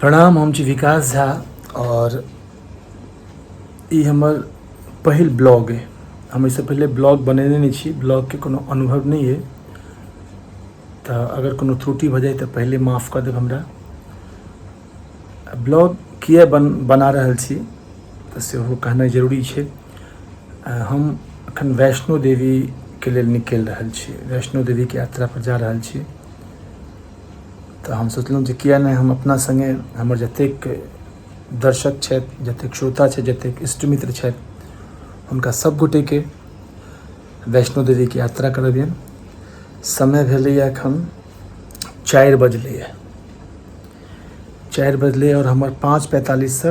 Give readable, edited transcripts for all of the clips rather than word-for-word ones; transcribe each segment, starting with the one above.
प्रणाम, हम छी विकास झा और ई हमर पहिल ब्लॉग अइ। हम एहिसँ पहिले ब्लॉग बनेने नहि छी, ब्लॉगके कोनो अनुभव नहि अइ, तऽ अगर कोनो त्रुटि भऽ जाय तऽ पहिले माफ कऽ देब हमरा। ब्लॉग किए बना रहल छी तऽ सेहो कहनाइ जरूरी छै। हम एखन वैष्णो देवीके लेल निकलि रहल छी, वैष्णो देवीके यात्रापर जा रहल छी। तऽ हम सोचलहुँ जे किए नहि हम अपना सङ्गे हमर जतेक दर्शक छथि, जतेक श्रोता छथि, जतेक इष्ट मित्र छथि, हुनका सब गोटेके वैष्णो देवीके यात्रा करबियनि। समय भेलैए एखन 4 बजलैए, 4 बजलैए आओर हमर 5:45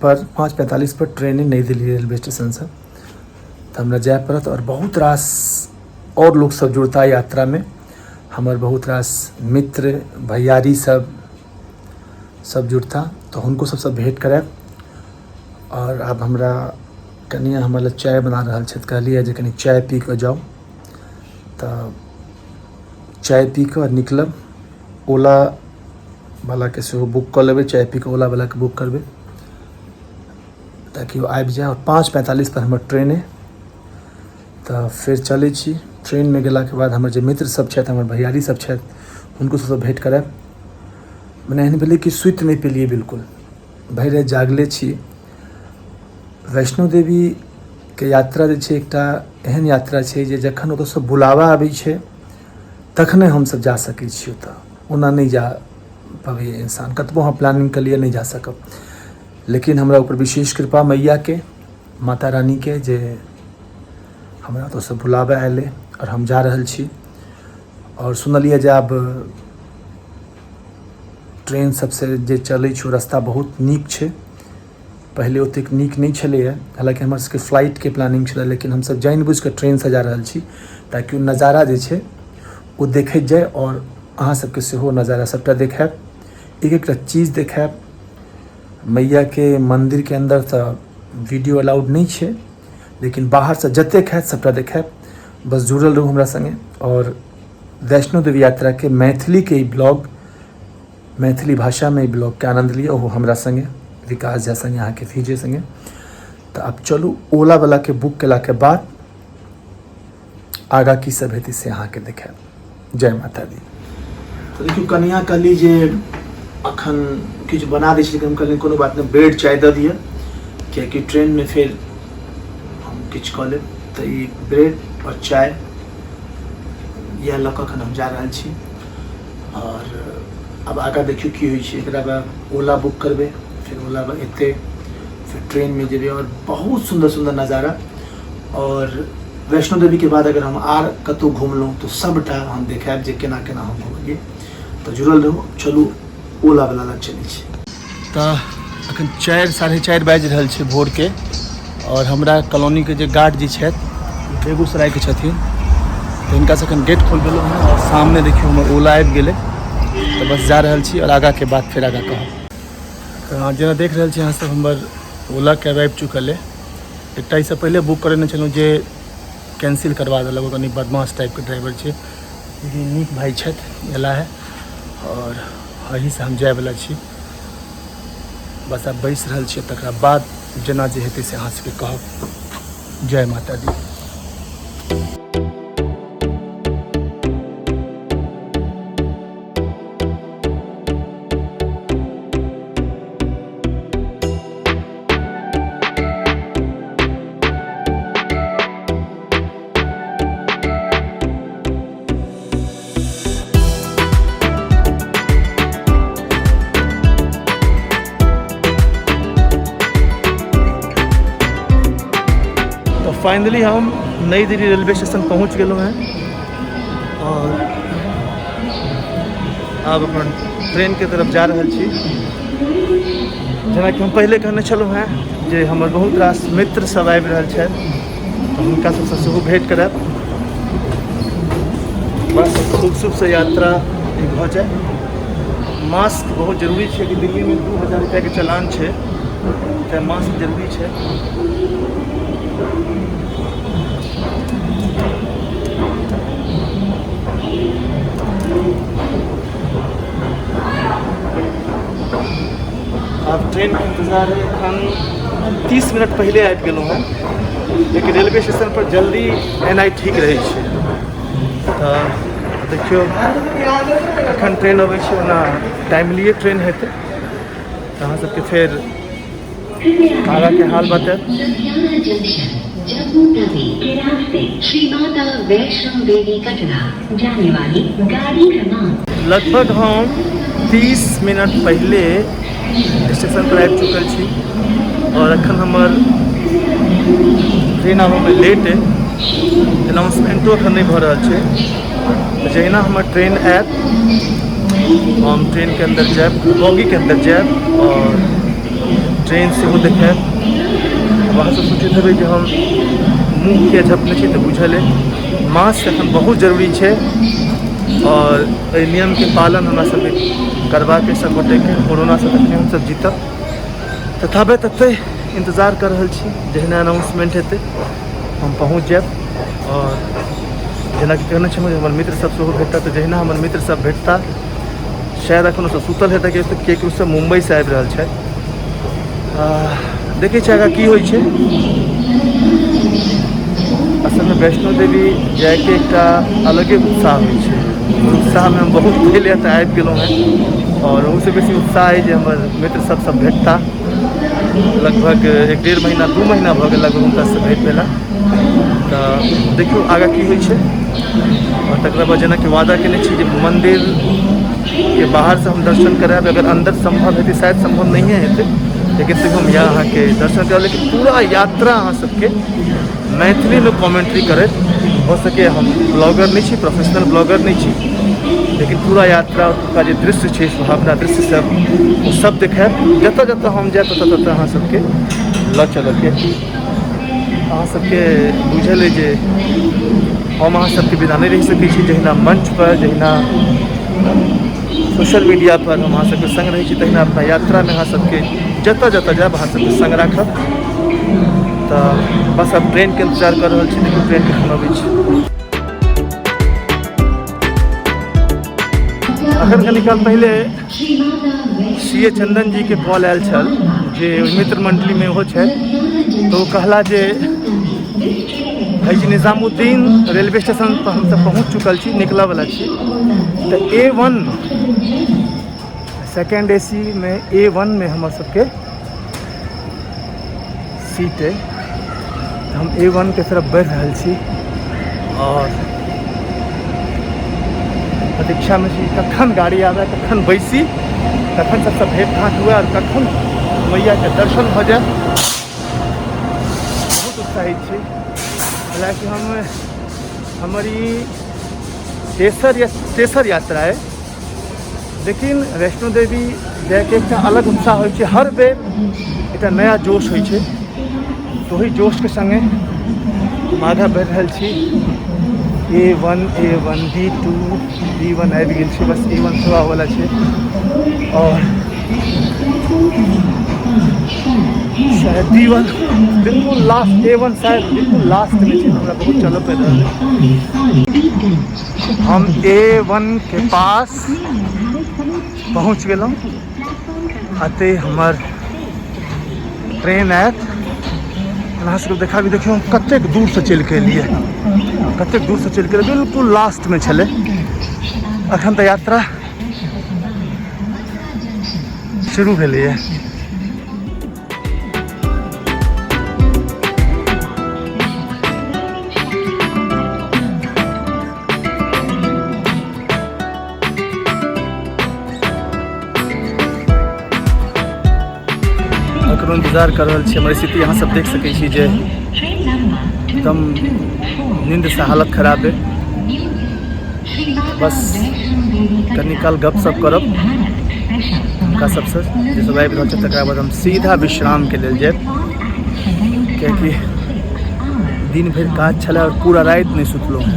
पर 5:45 पर ट्रेन नई दिल्ली रेलवे स्टेशनसँ, तऽ हमरा जाय पड़त। आओर बहुत रास आओर लोकसब जुड़ता यात्रामे, हमर बहुत रास मित्र भैयारी सब सब जुड़ता, तऽ हुनको सबसँ भेँट करायब। आओर आब हमरा कनिआ हमर लए चाय बना रहल छथि, कहलियै जे कनि चाय पी कऽ जाउ, तऽ चाय पी कऽ निकलब। ओला वलाके सेहो बुक कऽ लेबै, चाय पी कऽ ओला वलाके बुक करबै ताकि ओ आबि जाय। आओर 5:45 पर हमर ट्रेन अइ, तऽ फेर चलै छी। ट्रेनमे गेलाके बाद हमर जे मित्र सब छथि, हमर भैयारी सब छथि, हुनको सबसँ भेँट करायब। मने एहन भेलै कि सुति नहि पेलियै बिल्कुल, भरि राति जागले छी। वैष्णो देवीके यात्रा जे छै एकटा एहन यात्रा छै जे जखन ओतऽसँ बुलावा आबै छै तखने हमसब जा सकै छी ओतऽ, ओना नहि जा पबैए इन्सान। कतबो अहाँ प्लानिंग कऽ लिअ नहि जा सकब। लेकिन हमरा ऊपर विशेष कृपा मैयाके, माता रानीके, जे हमरा ओतऽसँ बुलावा आयल आओर हम जा रहल छी। आओर सुनलियै जे आब ट्रेन सबसँ जे चलै छै ओ रस्ता बहुत नीक छै, पहिले ओतेक नीक नहि छलैए। हालाँकि हमर सबके फ्लाइटके प्लानिंग छलै, लेकिन हमसब जानि बुझिकऽ ट्रेनसँ जा रहल छी ताकि ओ नजारा जे छै ओ देखैत जाइ आओर अहाँ सबके सेहो नजारा सबटा देखायब, एक एकटा चीज देखायब। मैयाके मन्दिरके अन्दर तऽ वीडियो अलाउड नहि छै, लेकिन बाहरसँ जतेक हैत सबटा देखायब। बस जुड़ल रहू हमरा सङ्गे आओर वैष्णो देवी यात्राके मैथिलीके ई ब्लॉग, मैथिली भाषामे ई ब्लॉगके आनन्द लिअ, ओहो हमरा सङ्गे विकास झा सङ्गे, अहाँके फीजे सङ्गे। तऽ आब चलू ओलावलाके बुक केलाके बाद आगाँ की सब हेतै से अहाँके देखायब। जय माता दी। तऽ देखियौ कनिया कहली जे अखन किछु बना दै छी, लेकिन हम कहलियै कोनो बात नहि, ब्रेड चाय दऽ दिअ, कियाकि ट्रेनमे फेर हम किछु कऽ लेब। तऽ ई ब्रेड आओर चाय इएह लऽ कऽ अखन हम जा रहल छी। आओर आब आगाँ देखियौ की होइ छै। एकरा बाद ओला बुक करबै, फेर ओला एतै, फेर ट्रेनमे जेबै। आओर बहुत सुन्दर सुन्दर नजारा। आओर वैष्णो देवीके बाद अगर हम आर कतहु घुमलहुँ तऽ सबटा हम देखायब जे केना केना हम घुमलियै। तऽ जुड़ल रहू। चलू ओलावला लग चलै छी। तऽ अखन 4:30 बाजि रहल छै भोरके, आओर हमरा कॉलोनीके जे गार्ड जी छथि बेगूसरायके छथिन, तऽ हिनकासँ एखन गेट खोलबेलहुँ हँ। आओर सामने देखियौ हमर ओला आबि गेलै, तऽ बस जा रहल छी आओर आगाँके बात फेर आगाँ कहब। तऽ जेना देख रहल छी अहाँ सब, हमर ओला कैब आबि चुकल अइ। एकटा एहिसँ पहिले बुक करेने छलहुँ जे कैंसिल करवा देलक, ओ कनि बदमाश टाइपके ड्राइवर छै, लेकिन नीक भाइ छथि, अयला है आओर एहीसँ हम जायवला छी। बस आब बैसि रहल छी, तकरा बाद जेना जे हेतै से अहाँ सबके कहब। जय माता दी। तो फाइनली हम नई दिल्ली रेलवे स्टेशन पहुंच गेलहुँ हैं और आब अपन ट्रेन के तरफ जा रहल छी। जेनाकि हम पहिले कहने छलहुँ हेँ जे हमर बहुत रास मित्र सब आबि रहल छथि, तऽ हुनका सबसँ सेहो भेँट करायब। बस शुभ शुभसँ यात्रा ई भऽ जाय। मास्क बहुत जरूरी छै कि दिल्लीमे 2000 रुपैआके चलान छै, तेँ मास्क जरूरी छै। आब ट्रेनके इंतजार है। एखन 30 मिनट पहिले आबि गेलहुँ हँ, लेकिन रेलवे स्टेशन पर जल्दी एनाइ ठीक रहै छै। तऽ देखियौ एखन ट्रेन अबै छै, ओना टाइमलिए ट्रेन हेतै। तऽ अहाँ सबके फेर आगाँके हाल बतायब। लगभग हम 30 मिनट पहिले स्टेशन पर आबि चुकल छी और अखन हमर ट्रेन आबऽमे लेट अइ। अनाउंसमेंटो अखन नहि भऽ रहल छै। तऽ जहिना हमर ट्रेन आयत हम ट्रेनके अन्दर जायब, बोगीके अन्दर जायब और ट्रेन सेहो देखायब। अहाँ सब सोचैत हेबै जे हम मुँह किया झपने छी, तऽ बुझल अइ मास्क एखन बहुत जरूरी छै और एहि नियमके पालन हमरा सबके करबाक अइ सब गोटेके। कोरोनासँ तखने हमसब जीतब। तऽ ताबे तते इंतजार कऽ रहल छी, जहिना अनाउंसमेंट हेतै हम पहुँच जायब। और जेनाकि कहने छलहुँ जे हमर मित्र सब सेहो भेटता, तऽ जहिना हमर मित्र सब भेटता, शायद एखन ओसब सुतल हेतै किएकि ओसब मुम्बईसँ आबि रहल छथि। देखै छियै आगाँ की होइ छै। असलमे वैष्णो देवी जाइके एकटा अलगे उत्साह होइ छै। उत्साहमे हम बहुत पहिले एतऽ आबि गेलहुँ हेँ आओर ओहूसँ बेसी उत्साह अइ जे हमर मित्र सब सब भेटता। लगभग 1-1.5 महीना 2 महीना भऽ गेल लगभग हुनकासँ भेट भेला। तऽ देखियौ आगाँ की होइ छै। आओर तकरा बाद जेनाकि वादा केने छी जे मन्दिरके बाहरसँ हम दर्शन करायब, अगर अन्दर सम्भव हेतै, शायद सम्भव नहिए हेतै, लेकिन तैयो हम इएह अहाँके दर्शन करायब। लेकिन पूरा यात्रा अहाँ सबके मैथिलीमे कमेंट्री करैत हो सके। हम ब्लॉगर नहि छी, प्रोफेशनल ब्लॉगर नहि छी, लेकिन पूरा यात्रा ओतुका जे दृश्य छै, सुहावना दृश्य सब, ओ सब देखायब। जतऽ जतऽ हम जायब ततऽ ततऽ अहाँ सबके लऽ चलऽके। अहाँ सबके बुझल अइ जे हम अहाँ सबके बिना नहि रहि सकै छी। जहिना मंच पर, जहिना सोशल मीडिया पर हम अहाँ सबके संग रहै छी, तहिना अपना यात्रामे अहाँ सबके जतऽ जतऽ जायब अहाँ सबके संग राखब। तऽ बस आब ट्रेनके इंतजार कऽ रहल छी, देखियौ ट्रेन कखन अबै छै। अखन कनी काल पहिले सी ए चंदन जी के कॉल आयल छल, जे मित्र मंडलीमे ओहो छथि। तऽ ओ कहला जे भाईजी निजामुद्दीन रेलवे स्टेशन पर हमसब पहुँच चुकल छी, निकलऽवला छी। तऽ A1 second ए सी मे A1 मे हमर सबके सीट अइ। तऽ हम A1 के तरफ बढ़ि रहल छी और प्रतीक्षामे छी कखन गाड़ी आबै, कखन बैसी, कखन सबसँ भेंट घाँट हुए और कखन मैयाके दर्शन भऽ जाय। बहुत उत्साहित छी। हालाँकि हमर ई तेसर यात्रा अइ, लेकिन वैष्णो देवी जाइके एकटा अलग उत्साह होइ छै। हर बेर एकटा नया जोश होइ छै। तऽ ओहि जोशके सङ्गे हम आगाँ बढ़ि रहल छी। A1, A1, B2, B1 आबि गेल छै, बस A1 सेहो आबऽवला छै। और शायद B1 बिल्कुल लास्ट, A1 शायद बिल्कुल लास्टमे छै। हमरा बहुत चलऽ पड़ि रहल है। हम A1 के पास पहुँच गेलहुँ। अते हमर ट्रेन आयत। अहाँ सबके देखाबी, देखियौ हम कतेक दूरसँ चलि कऽ एलियै, कतेक दूरसँ चलि कऽ एलियै, बिल्कुल लास्टमे छलै। अखन तऽ यात्रा शुरू भेलैए। अखनो इंतजार कर रहल छी। हमर स्थिति अहाँ सब देख सकै छी जे एकदम नींद से हालत खराब है। बस कनी काल गप सप करब हुनका सबसँ जे सब आबि रहल छै, तकरा बाद हम सीधा विश्रामके लेल जायब, कियाकि दिन भरि काज छलै और पूरा राति नहि सुतलहुँ हँ।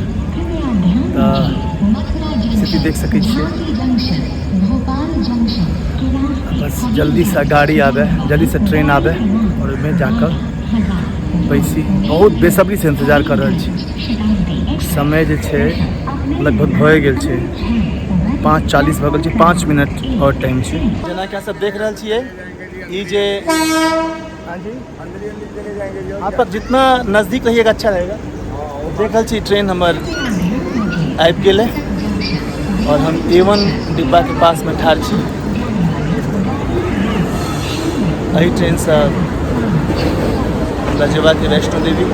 तऽ स्थिति देख सकै छियै। बस जल्दीसँ गाड़ी आबै, जल्दीसँ ट्रेन आबै और ओहिमे जाकऽ बैसी। बहुत बेसब्रीसँ इंतजार कऽ रहल छी। समय जे छै लगभग भए गेल छै, 5:40 भऽ गेल छै, 5 मिनट आओर टाइम छै। जेनाकि अहाँ सब देख रहल छियै ई जे हाँ जी हाँ पर जितना नज़दीक रहिएगा अच्छा रहेगा। देख रहल छी ट्रेन हमर आबि गेलै और हम ए1 डिब्बा के पास में ठाढ़ छी। एहि ट्रेन से हमरा जेबाक है वैष्णो देवी।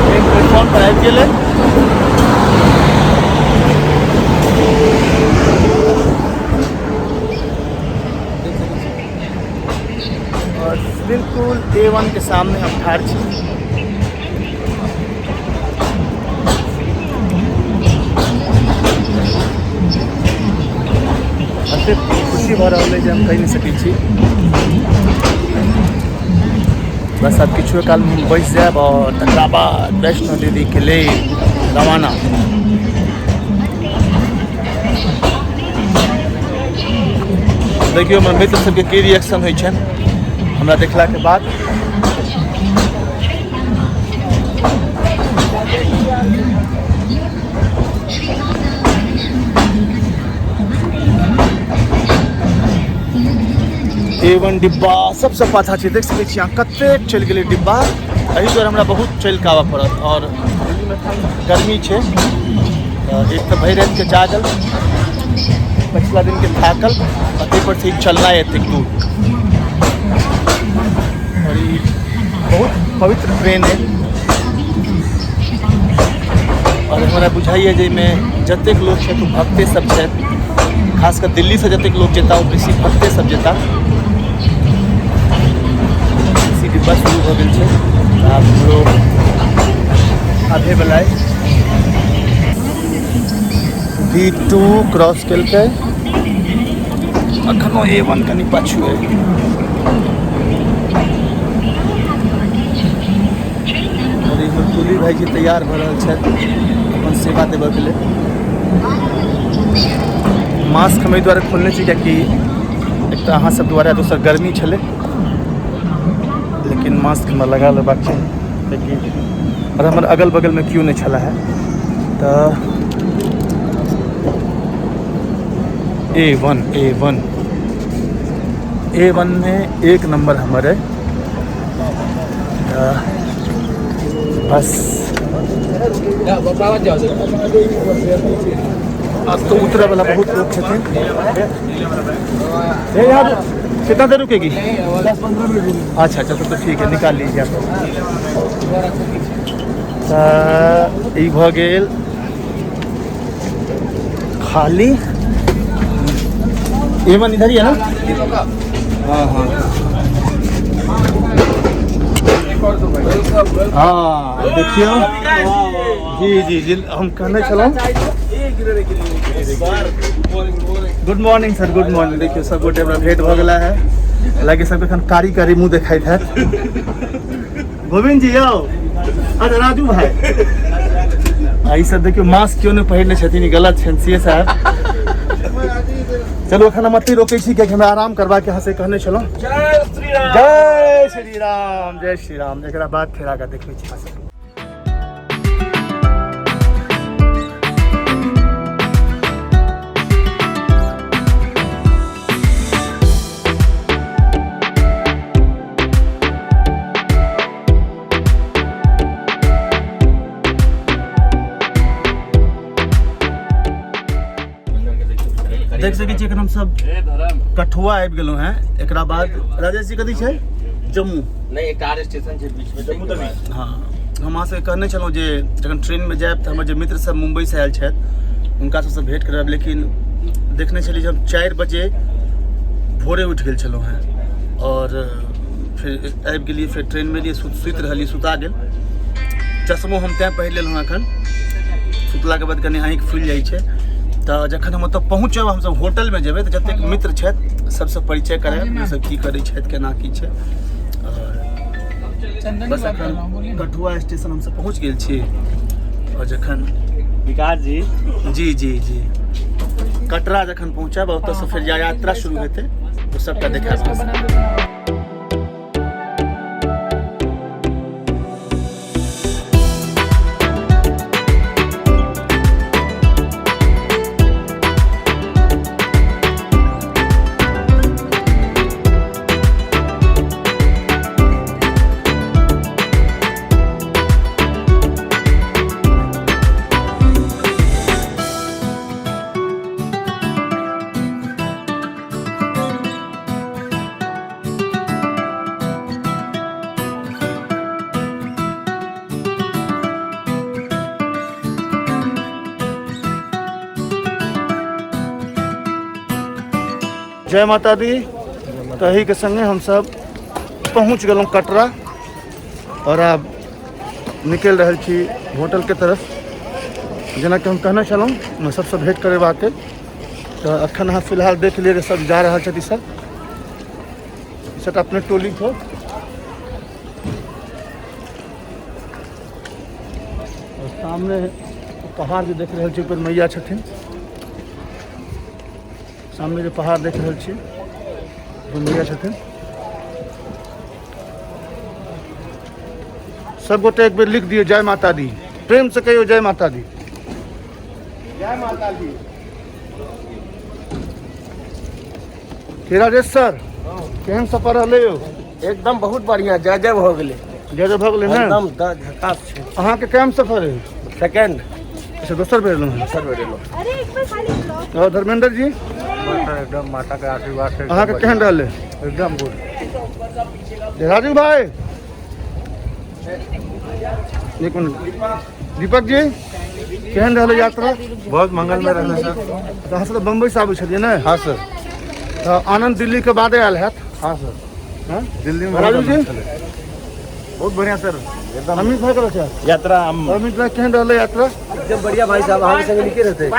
ट्रेन प्लेटफॉर्म पर आबि गेलै। और बिल्कुल ए1 के सामने हम ठाढ़ छी। एतेक खुशी भऽ रहल अइ जे हम कहि नहि सकै छी। बस आब किछुए कालमे हम बैस जायब और तकरा बाद वैष्णो देवीके लेल रवाना। देखियौ हमर मित्र सबके की रिएक्शन होइ छनि हमरा देखलाके बाद। ए1 डिब्बा सबसँ पाछा छै, देख सकै छी अहाँ कतेक चलि गेलै डिब्बा। एहि दुआरे हमरा बहुत चलि कऽ आबऽ पड़त। और दिल्लीमे एखन गर्मी छै, तऽ एक तऽ भरि रातिके जागल, पछिला दिनके थाकल, आ ताहिपर से ई चलनाइ एतेक दूर। और ई बहुत पवित्र ट्रेन है और हमरा बुझाइए जे एहिमे जतेक लोक छथि ओ भक्ते सब छथि। खास कऽ दिल्लीसँ जतेक लोक जेता ओ बेसी भक्ते सब जेता। एसी डिब्बा शुरू भऽ गेल छै, आब हमरो आबे वला अइ। B2 cross केलकै, अखनो ए1 कनि पाछू अइ। और इधर कुली भाईजी तैयार भऽ रहल छथि अपन सेवा देबऽके लेल। मास्क हम एहि दुआरे खोलने छी कियाकि एक तऽ अहाँ सब दुआरे, दोसर गर्मी छलै, लेकिन मास्क हमरा लगा लेबाक चाही कियाकि और हमर अगल बगलमे केओ नहि छलै है। तऽ ए वन में 1 नंबर हमर है। तऽ बस अब तो उतरे वाला बहुत लोग छथिन। ए यार कितना देर रुकेगी? 10-15 मिनट। अच्छा अच्छा, तो ठीक है, निकाल लीजिए आप। तऽ ई भऽ गेल खाली। ए1 इधर ही है ना? हाँ हाँ। हाँ देखियौ जी जी जी, हम कहने छलहुँ। Good morning sir, good morning. देखियौ सब गोटे हमरा भेंट भऽ गेला है। हालांकि सबके एखन कारी कारी मुँह देखाइत हैत। गोविंद जी यौ, अच्छा राजू भाई, आ ई सब देखियौ मास्क क्यों नहि पहिरने छथिन, ई गलत छनि सी ए साहब। चलू एखन हम अतै रोकै छी कियाकि हमरा आराम करबाक अहाँ से कहने छलहुँ। जय श्री राम, जय श्री राम, जय श्री राम। एकरा बाद फेर आगाँ देखबै छी अहाँ सबके। देख सकै छी एखन हमसब कठुआ आबि गेलहुँ हेँ। एकरा बाद राजेश जी कथी छै? जम्मू। नहि, एकटा आर स्टेशन छै बीच में, जम्मू तवी। हाँ, हम अहाँसँ कहने छलहुँ जे जखन ट्रेनमे जायब तऽ हमर जे मित्र सब मुम्बईसँ आयल छथि हुनका सबसँ भेँट करायब, लेकिन देखने छलियै जे हम 4 बजे भोरे उठि गेल छलहुँ हेँ और फेर आबि गेलियै, फेर ट्रेनमे एलियै, सुति रहलियै, सुता गेल। चश्मो हम तैँ पहिर लेलहुँ एखन, सुतलाके बाद कनि आँखि फुलि जाइ छै। तऽ जखन हम ओतऽ पहुँचब, हमसब होटलमे जेबै तऽ जतेक मित्र छथि सबसँ परिचय करायब, जे सब की करै छथि, केना की छै। और बस एखन कठुआ स्टेशन हमसब पहुँच गेल छी। और जखन विकास जी जी जी जी कटरा जखन पहुँचब ओतऽसँ फेर यात्रा शुरू हेतै, ओ सबटा देखायब अहाँ सबके। जय माता दी। तही के संगे हम सब पहुँच गेलहुँ कटरा और आब निकलि रहल छी होटल के तरफ। जेनाकि हम कहने छलहुँ सबसँ भेंट करेबाक, तऽ अखन अहाँ फिलहाल देख लिअ जे सब जा रहल छथि। सब सब अपने टोली छै। और सामने पहाड़ जे देख रहल छी ओहि पर मैया छथिन। सामने जे पहाड़ देख रहल छी ओहि पर मैया छथिन। सब गोटे एक बेर लिख दियौ जय माता दी, प्रेम से कहियौ जय माता दी। जय माता दी। की राजेश सर, केहन सफर रहलै यौ? एकदम बहुत बढ़िया, जय जय भऽ गेलै। जय जय भऽ गेलै ने? एकदम झकास छै। अहाँके केहन सफर है? सेकंड। अच्छा, दोसर बेर एलहुँ हैं। दोसर बेर एलहुँ। अरे एक बार खाली ब्लॉग। और धर्मेंद्र जी? एकदम माता के आशीर्वाद से अहाँके केहन रहलै? एकदम गुड। राजू भाई, एक मिनट। दीपक जी, केहन रहलै यात्रा? बहुत मंगलमय रहलै सर। तऽ अहाँ सब तऽ बम्बई से आबै छलियै ने? हाँ सर। तऽ आनंद दिल्ली के बादे आयल हैत? हाँ सर। हाँ? दिल्ली में राजू जी? बहुत बढ़िया सर। एकदम। अमित भाई केना छै? यात्रा हम अमित भाई केहन रहलै यात्रा? एकदम बढ़िया भाई साहब, अहाँ संगे नीके रहतै।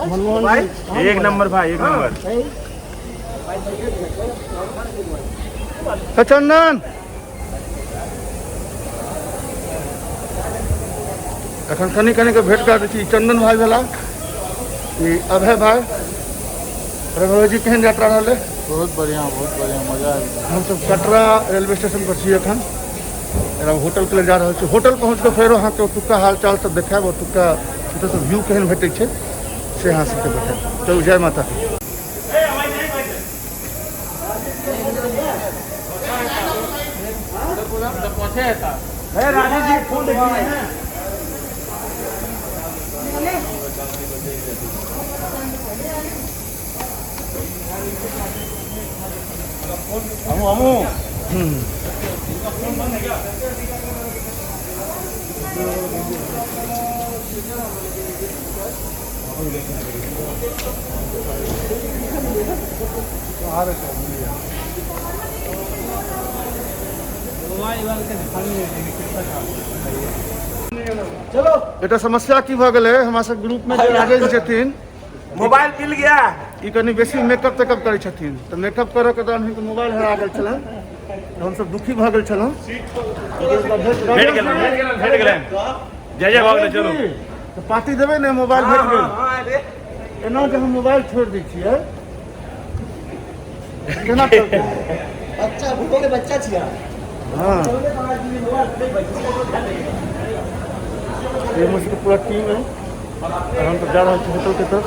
मनमोहन जी? एक नंबर भाई, एक नंबर। तऽ चंदन, एखन कनि कनि के भेंट करा दै छी। ई चंदन भाई भेला, ई अभय भाई। अभय जी, केहन यात्रा रहलै? बहुत बढ़िया, बहुत बढ़िया, मजा आबि गेल। हमसब कटरा रेलवे स्टेशन पर छी एखन। एकरा होटल के लिए जा रहल छी। होटल पहुँच कऽ फेर अहाँके ओतुका हालचाल सब देखायब, ओतुका ओतऽ व्यू केहन भेटै छै से अहाँ सबके देखायब। चलू, जय माता दी। एकटा समस्या की भऽ गेलै, हमरा सब ग्रुप में जे राजेश छथिन, मोबाइल मिल गया। ई कनि बेसी मेकअप तेकअप करै छथिन, तऽ मेकअप करऽ के दौरान हिनकर मोबाइल हेरा गेल छलनि, तऽ हमसब दुखी भऽ गेल छलहुँ। भेट गेलनि, भेट गेलनि, भेट गेलनि। जय जय भऽ गेलै, चलू। तऽ पार्टी देबै ने? मोबाइल भेट गेल। एना जे हम मोबाइल छोड़ि दै छियै केना चलतै? बच्चा भूखो के बच्चा छियै। हाँ, ये हमर सबके पूरा टीम है और हम सब जा रहल छी होटल के तरफ।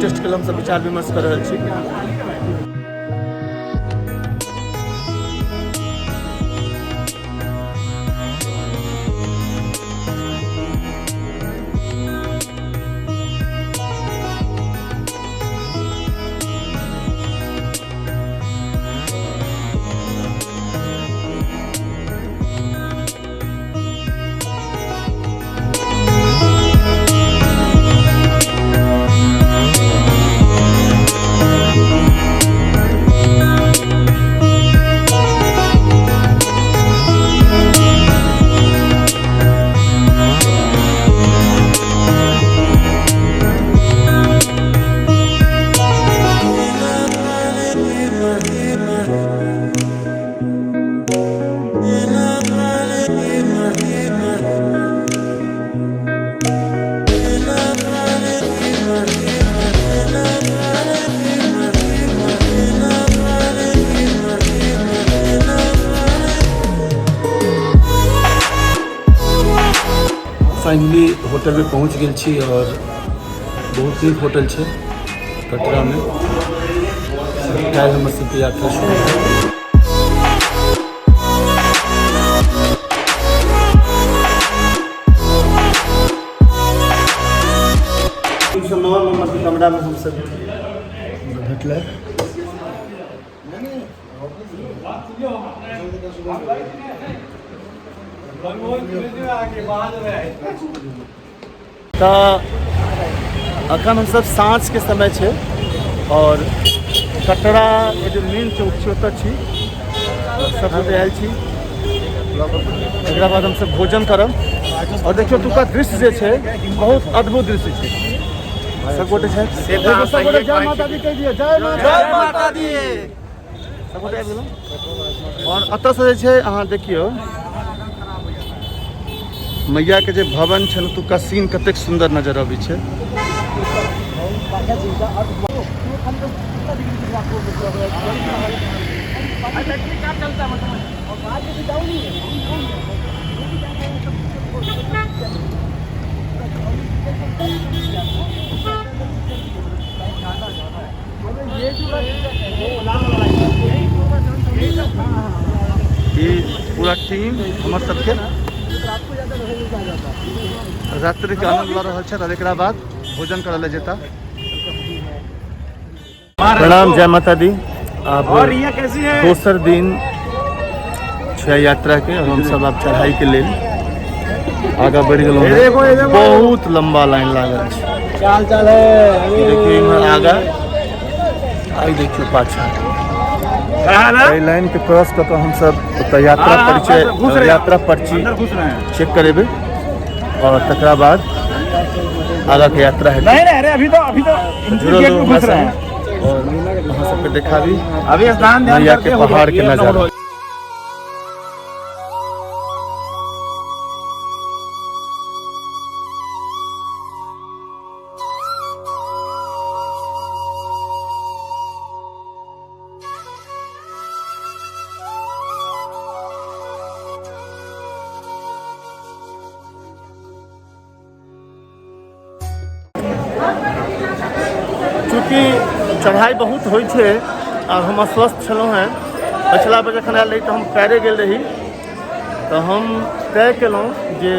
टेस्ट के हम सब विचार विमर्श कर रहल छी। फाइनली होटल में पहुँच गेल छी और बहुत नीक होटल छै कटरा में। काल्हि हमर सबके यात्रा शुरू भेल। सब भेटलै। तऽ अखन हमसब साँझके समय छै और कटरा के जे मेन चौक छै ओतऽ छी, सब गोटे आयल छी। एकरा बाद हमसब भोजन करब। और देखियौ ओतुका दृश्य जे छै बहुत अद्भुत दृश्य छै। सब गोटे छथि, सब गोटे जय माता दी कहि दिअ, जय माता दी। सब गोटे आबि गेलहुँ। और एतऽसँ जे छै अहाँ देखियौ मैया के जे भवन छनि ओतुका सीन कतेक सुन्दर नजर अबै छै। ई पूरा टीम हमर सबके रात्रि के आनंद लऽ रहल छथि और एकरा बाद भोजन करऽ लए जेता। प्रणाम, जय माता दी। आब दोसर दिन छै यात्रा के और हम सब आब चढ़ाई के लेल आगा बढ़ि गेलहुँ। बहुत लंबा लाइन लागल छै। चाल चाल है। देखियौ इम्हर आगा, आई देखियौ पाछा। एहि लाइन के क्रॉस कऽ कऽ हमसब ओतऽ यात्रा परिचय यात्रा पर्ची चेक करेबै और तकरा बाद आगा के यात्रा हेतै। नहीं नहीं, अरे अभी तो अभी तो जुड़ल रहू हमरा संगे और अहाँ सबके देखाबी अभी स्नान ध्यान मैया के पहाड़ के नजारा। चूँकि चढ़ाई बहुत होइ छै और हम अस्वस्थ छलहुँ हेँ, पछिला बेर जखन आयल रही तऽ हम पैरे गेल रही, तऽ हम तय केलहुँ जे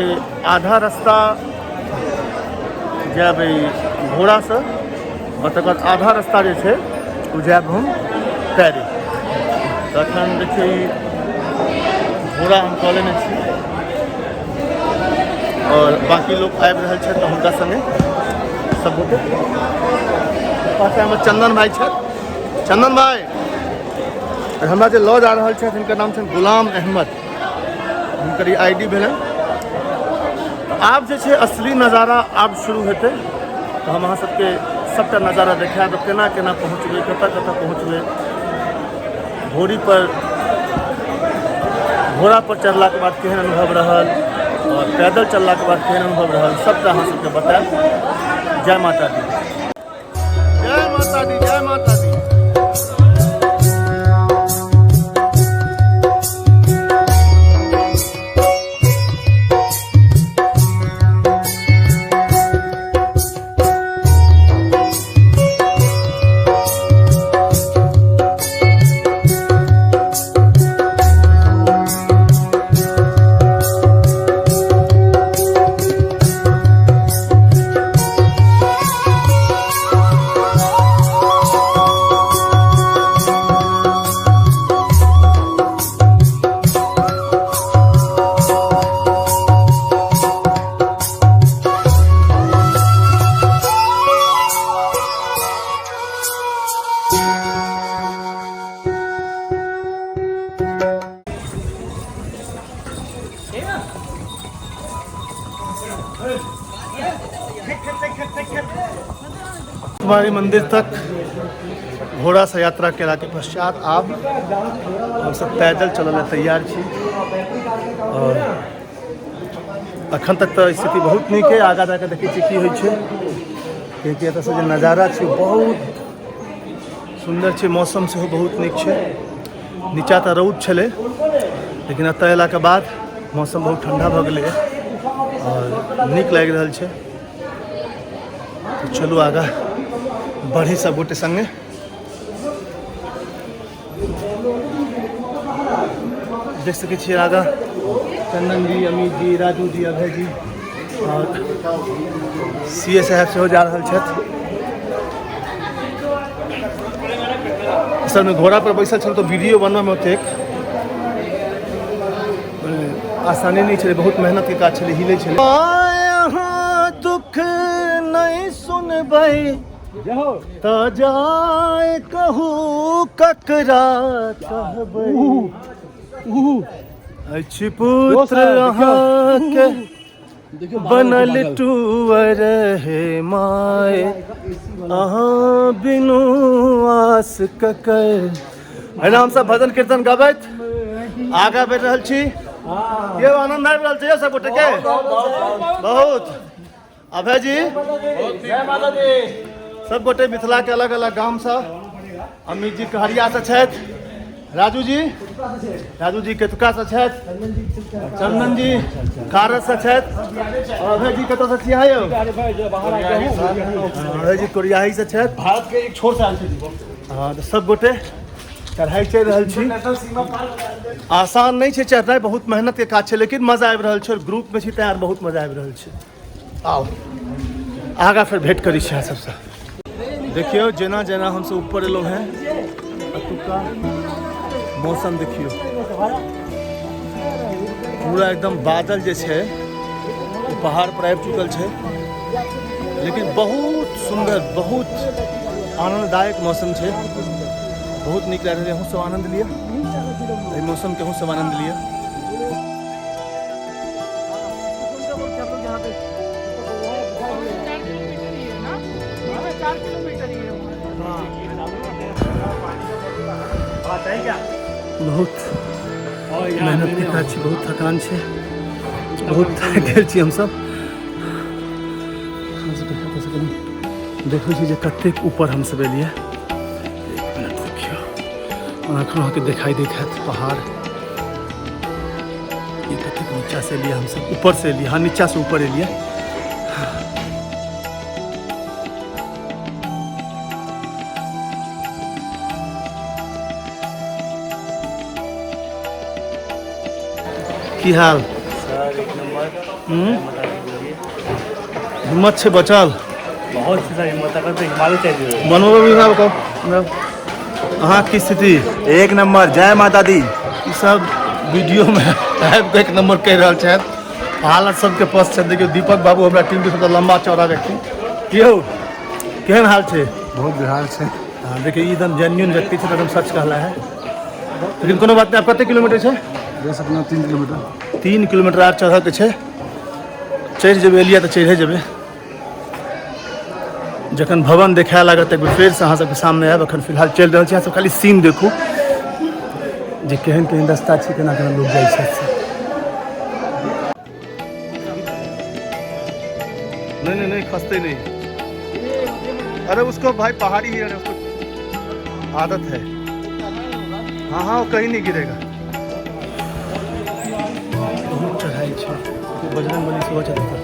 आधा रास्ता जायब ई घोड़ासँ और तकर बाद आधा रास्ता जे छै ओ जायब हम पैरे। तखन देखियौ ई घोड़ा हम कऽ लेने छी और बाकी लोग आबि रहल छथि तऽ हुनका संगे सब गोटे। पाछाँ हमर चंदन भाई छथि। चंदन भाई और हमरा जे लऽ जा रहल छथि हिनकर नाम छनि गुलाम अहमद, हुनकर ई I D भेलनि। आब जे छै असली नजारा आब शुरू हेतै, तऽ हम अहाँ सबके सबटा नजारा देखायब, केना केना पहुँचबै, कतऽ कतऽ पहुँचबै। घोड़ी पर घोड़ा पर चढ़लाके बाद केहन अनुभव रहल और पैदल चललाके बाद केहन अनुभव रहल, सबटा अहाँ सबके बतायब। जय माता दी, जय माता दी, जय माता दी। कुमारी मंदिर तक घोड़ा से यात्रा केला के पश्चात आब हम सब पैदल चलऽ लए तैयार छी और अखन तक तऽ स्थिति बहुत नीक है। आगा जाके देखै छियै की होइ छै, कियाकि एतऽसँ जे नजारा छै बहुत सुन्दर छै, मौसम सेहो बहुत नीक छै। नीचा तऽ रौद छलै, लेकिन एतऽ अयलाके बाद मौसम बहुत ठण्डा भऽ गेलै और नीक लागि रहल छै। तऽ चलू आगाँ बढ़ी सब गोटे सङ्गे। देख सकै छियै आगाँ चंदन जी, अमित जी, राजू जी, अभय जी और सी ए साहब सेहो जा रहल छथि। असलमे घोड़ा पर बैसल छलहुँ तऽ वीडियो बनबैमे ओतेक आसानी नहि छलै, बहुत मेहनतके काज छलै, हिलै छलै। अहाँ दुख नहि सुनबै तऽ जाय कहू ककरा कहबै, अछि पुत्र अहाँके बनल टूअर हे माय, अहाँ बिनु आस ककर। एना हमसब भजन कीर्तन गबैत आगाँ बढ़ि रहल छी। यौ आनंद आबि रहल छै यौ सब गोटे के? बहुत। अभय जी, सब गोटे मिथिला के अलग अलग गाम से, अमित जी कहरिया से छथि, राजू जी, राजू जी केतुका से छथि, चंदन जी कारज से छथि, और अभय जी कतऽ से छियै अहाँ यौ? अभय जी कोरियाही से छथि, भारत के एक छोर से आयल छथि। हाँ, तऽ सब गोटे चढ़ाई चढ़ि रहल छी। आसान नहि छै चढ़नाइ, बहुत मेहनत के काज छै, लेकिन मजा आबि रहल छै। और ग्रुप में छी तैं आर बहुत मजा आबि रहल छै। आउ आगाँ फेर भेंट करै छी अहाँ सबसँ। देखियौ जेना जेना हमसब ऊपर एलहुँ हेँ, एतुका मौसम देखियौ, पूरा एकदम बादल जे छै ओ पहाड़ पर आबि चुकल छै, लेकिन बहुत सुन्दर, बहुत आनन्ददायक मौसम छै, बहुत नीक लागि रहल छै। अहूँ सब आनन्द लिअ एहि मौसमके, अहूँ सब आनन्द लिअ। बहुत मेहनत के काज छै, बहुत थकान छै, बहुत थाकि गेल छी हमसब। देखै छी जे कतेक ऊपर हमसब एलियै। एक मिनट देखियौ, और एखन अहाँके देखाई दैत हैत पहाड़। ये कतेक नीचा से एलियै हमसब, ऊपर से एलियै, हाँ नीचा से ऊपर एलियै। की हाल? सर एक नंबर। हिम्मत छै बचल? बहुत छै सर हिम्मत, अगर तो हिमालय चाहिए। मनोरम विभाग बताउ अहाँ की स्थिति? एक नंबर, जय माता दी। ई सब वीडियो में आबि कऽ एक नंबर कहि रहल छथि, हालत सबके पस छै। देखियौ दीपक बाबू हमरा टीम के सबसँ लम्बा चौड़ा व्यक्ति। की हौ, केहन हाल छै? बहुत बेहाल छै। हाँ, देखियौ ई एकदम जेन्युइन व्यक्ति छै, एकदम सच कहला है। लेकिन कोनो बात नहि। आब कते किलोमीटर छै? बस अपना 3 किलोमीटर। 3 किलोमीटर आर चढ़ऽके छै, चढ़ि जेबै। एलियै तऽ चढ़े जेबै। जखन भवन देखाए लागत एक बेर फेरसँ अहाँ सबके सामने आयब। एखन फिलहाल चलि रहल छी, अहाँ सब खाली सीन देखू जे केहन केहन रास्ता छै, केना केना लोक जाइ छै। नहीं नहीं नहीं, खसते नहीं। अरे उसको भाई पहाड़ी ही है, उसको आदत है। हाँ हाँ, वो कहीं नहीं गिरेगा। बहुत चढ़ाई छै, बजरंग बली सेहो चढ़ता।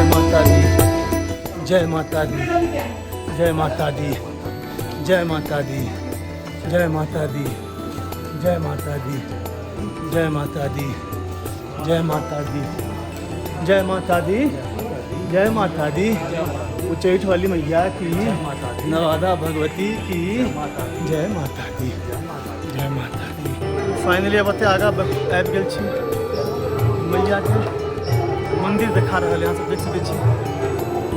जय माता दी, जय माता दी, जय माता दी, जय माता दी, जय माता दी, जय माता दी, जय माता दी, जय माता दी, जय माता दी, जय माता दी, जय माता दी, उच्चैठ वाली मैया की, नवादा भगवती की जय माता दी, जय माता दी। फाइनली अब एते आगाँ आबि गेल छी, मैया के मंदिर देखा रहल है। अहाँ सब देख सकै छी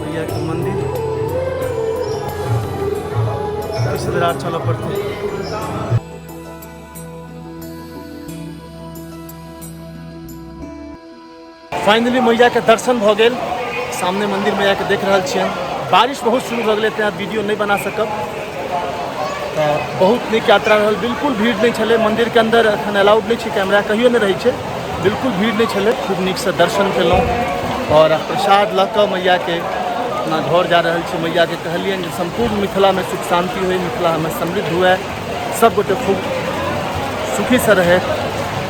मैया के मंदिर। किछु देर आर चलऽ पड़तै। फाइनली मैया के दर्शन भऽ गेल। सामने मंदिर मैया के देख रहल छियनि। बारिश बहुत शुरू भऽ गेलै, तेँ वीडियो नहि बना सकब। तऽ बहुत नीक यात्रा रहल। बिल्कुल भीड़ नहि छलै मन्दिरके अन्दर, एखन अलाउड नहि छै कैमरा, कहियो नहि रहै छै। बिल्कुल भीड़ नहि छलै, खूब नीकसँ दर्शन केलहुँ आओर प्रसाद लऽ कऽ मैयाके अपना घर जा रहल छी। मैयाके कहलियनि जे सम्पूर्ण मिथिलामे सुख शान्ति होइ, मिथिला हमर समृद्ध हुए, सब गोटे खूब सुखीसँ रहथि,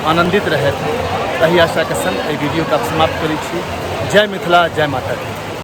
आनन्दित रहथि। एहि आशाके संग एहि वीडियोके आब समाप्त करै छी। जय मिथिला, जय माता दी।